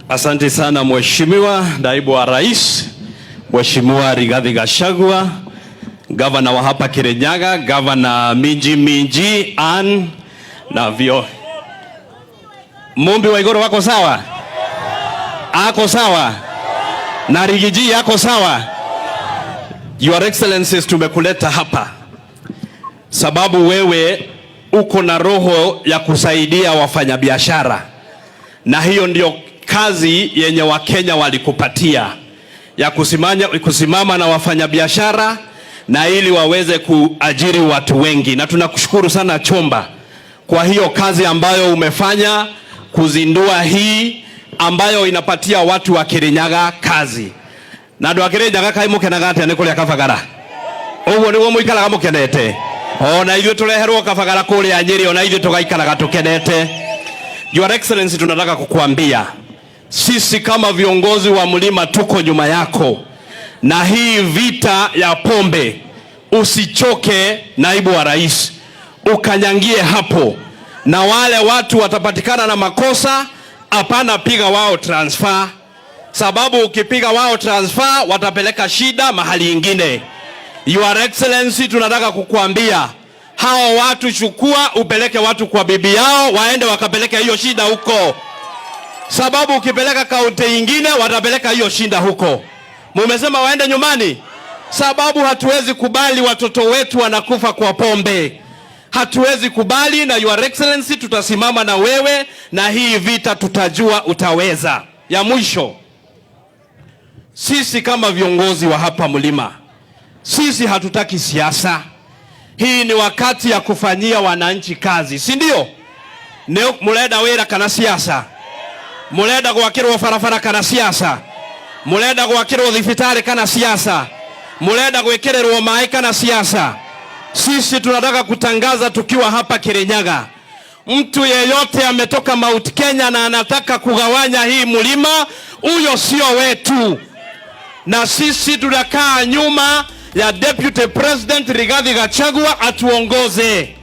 Asante sana Mheshimiwa Naibu wa Rais, Mheshimiwa Rigathi Gachagua, gavana wa hapa Kirinyaga, Gavana Minji Minji Ann na vio Mumbi wa Igoro wako sawa? Ako sawa? Na Riggy G ako sawa? Your Excellencies, tumekuleta hapa sababu wewe uko na roho ya kusaidia wafanyabiashara na hiyo ndio kazi yenye Wakenya walikupatia ya kusimama na wafanyabiashara na ili waweze kuajiri watu wengi, na tunakushukuru sana Chomba kwa hiyo kazi ambayo umefanya kuzindua hii ambayo inapatia watu wa Kirinyaga kazi. Na andu a Kirinyaga kai mukenaga atia ni kuria kabagara uguo niguo muikaraga mukenete? Ona ithuĩ tũreherwo kabagara kũrĩa Nyĩrĩ, ona ithuĩ tũgaikaraga tũkenete. Your Excellency, tunataka kukuambia sisi kama viongozi wa mlima tuko nyuma yako, na hii vita ya pombe usichoke, naibu wa rais, ukanyangie hapo, na wale watu watapatikana na makosa, hapana piga wao transfer, sababu ukipiga wao transfer watapeleka shida mahali ingine. Your Excellency, tunataka kukuambia hao watu chukua, upeleke watu kwa bibi yao, waende wakapeleke hiyo shida huko, sababu ukipeleka kaunti ingine watapeleka hiyo shida huko. Mumesema waende nyumbani, sababu hatuwezi kubali watoto wetu wanakufa kwa pombe. Hatuwezi kubali, na Your Excellency, tutasimama na wewe na hii vita tutajua utaweza. Ya mwisho, sisi kama viongozi wa hapa mlima, sisi hatutaki siasa. Hii ni wakati ya kufanyia wananchi kazi, si ndio? Murenda wira kana siasa? Murenda gwakirwo barabara kana siasa? Murenda gwakirwo thibitarĩ kana siasa? Murenda gwikĩrĩrwo maĩ kana siasa? Sisi tunataka kutangaza tukiwa hapa Kirinyaga, mtu yeyote ametoka Mount Kenya na anataka kugawanya hii mlima, huyo sio wetu, na sisi tunakaa nyuma ya Deputy President Rigathi Gachagua atuongoze.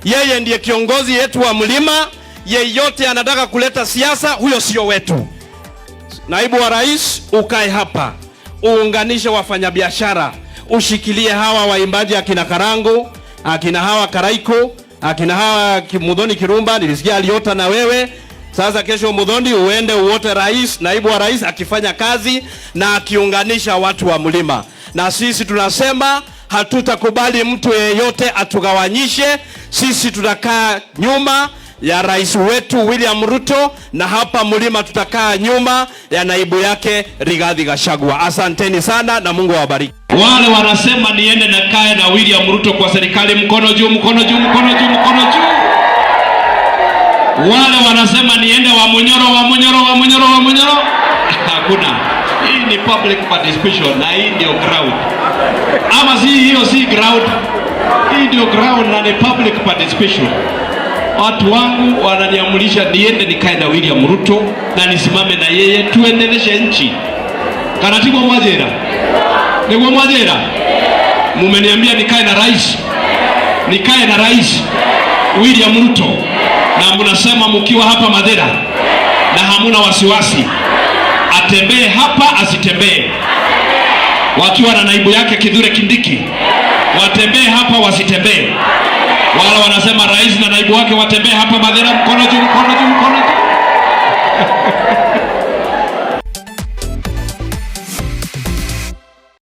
Yeye ndiye kiongozi yetu wa mlima. Yeyote anataka kuleta siasa, huyo sio wetu. Naibu wa Rais, ukae hapa, uunganishe wafanyabiashara, ushikilie hawa waimbaji akina Karangu, akina hawa Karaiko, akina hawa Muthoni Kirumba, nilisikia aliota na wewe. Sasa kesho Muthoni uende uote rais, naibu wa rais akifanya kazi na akiunganisha watu wa mlima, na sisi tunasema hatutakubali mtu yeyote atugawanyishe. Sisi tutakaa nyuma ya rais wetu William Ruto, na hapa mlima tutakaa nyuma ya naibu yake Rigathi Gachagua. Asanteni sana na Mungu awabariki. Wale wanasema niende na kae na William Ruto kwa serikali, mkono juu, mkono juu, mkono juu, mkono juu. Wale wanasema niende wa Munyoro, wa Munyoro, wa Munyoro, wa Munyoro, hakuna. Hii ni public participation na hii ndio ground, ama si hiyo? Si ground, hii ndio ground na ni public participation. Watu wangu wananiamulisha niende nikae na William Ruto na nisimame na yeye tuendeleshe nchi. Kana tiguo mwajira? Niguo mwajira? Mumeniambia nikae na rais, nikae na Rais William Ruto, na mnasema mkiwa hapa Mathira na hamuna wasiwasi, atembee hapa asitembee, wakiwa na naibu yake Kithure Kindiki, watembee hapa wasitembee? Wala wanasema rais na naibu wake watembee hapa Mathira, mkono juu, mkono juu, mkono juu.